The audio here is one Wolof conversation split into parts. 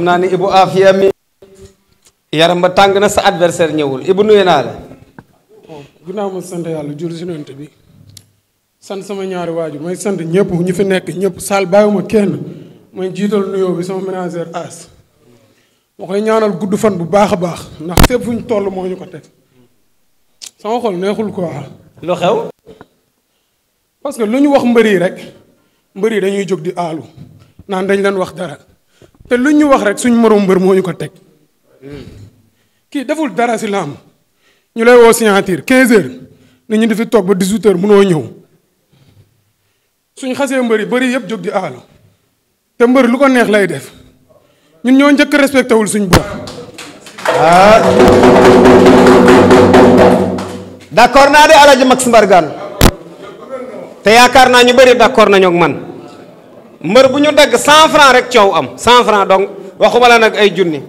naa ni Ibou Afia mi yaram ba tàng na sa adversaire ñëwul Ibou nuyu naa la. ginnaaw ma sant yàlla jur si nante bi sant sama ñaari waaju may sant ñëpp ñi fi nekk ñëpp saal bàyyiwuma kenn may jiital nuyoo bi sama ménagère As ma koy ñaanal gudd fan bu baax a baax ndax fépp fu ñu toll moo ñu ko teg sama xol neexul quoi. lu xew. parce que lu ñu wax mbër yi rek mbër yi dañuy jóg di aalu naan dañ leen wax dara te lu ñu wax rek suñ moroom mbër moo ñu ko teg kii deful dara si làmb ñu lay woo signature 15 heures nit ñi di fi toog ba 18 heures mënoo ñëw suñ xasee mbër yi bëri yëpp jóg di aalu te mbër lu ko neex lay def ñun ñoo njëkk respecté wul suñ bopp. ah d'accord naa de Alaaji Max Mbargane te yaakaar naa ñu bëri d'accord nañu ak man mbër bu ñu dagg 100 francs rek coow am 100 francs donc waxuma la nag ay junni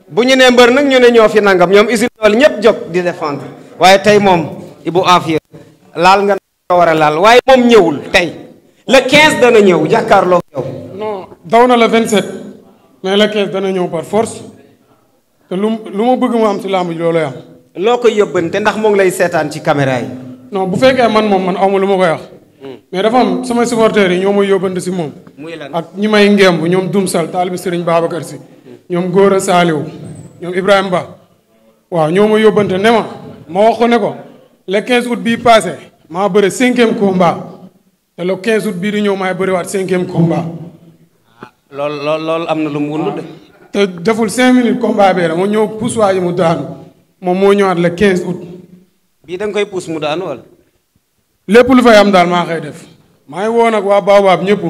bu ñu nee mbër nag ñu ne ñoo fi nangam ñoom usine dool ñëpp jóg di défendre waaye tey moom Ibou Afia laal nga war a laal waaye moom ñëwul tey le 15 dana ñëw jàkkaarloo yow. non daw na le 27 mais le 15 dana ñëw par force te lu ma bëgg mu am si làmb ji loolooy am. loo koy yóbbante ndax moo ngi lay seetaan ci caméra yi. non bu fekkee man awma lu ma koy wax. mais dafa am sama supporters yi ñoo may yóbbante si moom. muy lan ak ñi may ngemb ñoom Dum Sal taalibi Serigne Babacar si. ñoom Góora Saliou ñoom Ibrahima Ba waaw ñoo ma yóbbante ne ma wax ko ne ko le 15 août bii passé maa bëre 5e combat te le 15 août bii di ñëw maay bëriwaat 5e combat. loolu am na lu mu wund de. te deful 5 minutes combat bee la ma ñëw pousse waa ji mu daanu moom moo ñëwaat le 15 août. bii da nga koy pousse mu daanu wala. lépp lu fay am daal maa koy def maa ngi woo nag waa Baobab ñëpp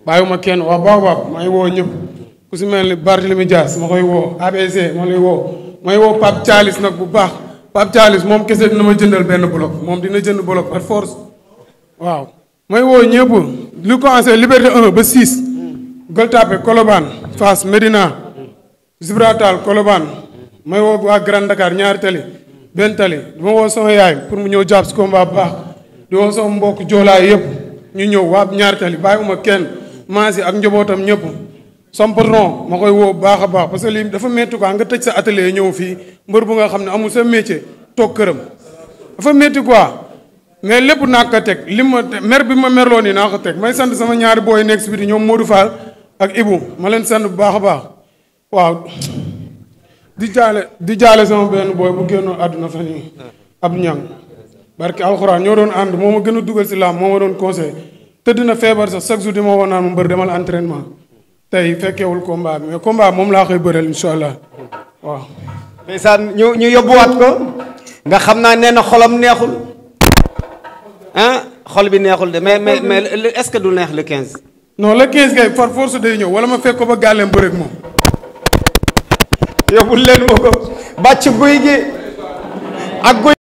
bàyyiwuma kenn waa Baobab maa ngi woo ñëpp ku si mel ni Barthélemy Dias ma koy woo ABC ma lay woo may woo Pape Thialis nag bu baax Pape Thialis moom kese dina ma jëndal benn bloc moom dina jënd bloc par force waaw may woo ñëpp lu commencé Liberté 1 ba 6 Gueule Tapée Colobane Fass Médina Gibraltar Colobane may woo waa Grand Dakar ñaari tali benn tali dama woo sama yaay pour mu ñëw jàpp si combat bu baax di woo sama mbokk joolaay yëpp ñu ñëw waa ñaari tali bàyyiwuma kenn maasi ak njabootam ñëpp som patron ma koy woo baax a baax parce que lii dafa métti quoi nga tëj sa atelier ñëw fii mbër bu nga xam ne amul sa métier toog këram dafa métti quoi mais lépp naa ko teg li ma mer bi ma merloo nii naa ko teg may sant sama ñaari booy nekk si biti ñoom Modou Fall ak Ibou ma leen sant bu baax a baax waaw di jaale sama benn booy bu génnoon àdduna fan yi Abdou Niang barke alxuraan ñoo doon ànd moo ma gën a dugal si laam moo ma doon conseil tëdd na feebar sax chaque jour di ma woo naan ma mbër demal entraînement tey fekkeewul combat bi mais combat moom laa koy bëreel incha allah waaw. ndeysaan ñu yóbbuwaat ko nga xam naa nee na xolam neexul ah xol bi neexul de mais est-ce que du neex le 15. non le 15 kay par force day ñëw wala ma fekk ko ba gàlleem bëreeg moom. yóbbul leen ma ko bàcc guy gi ak guy.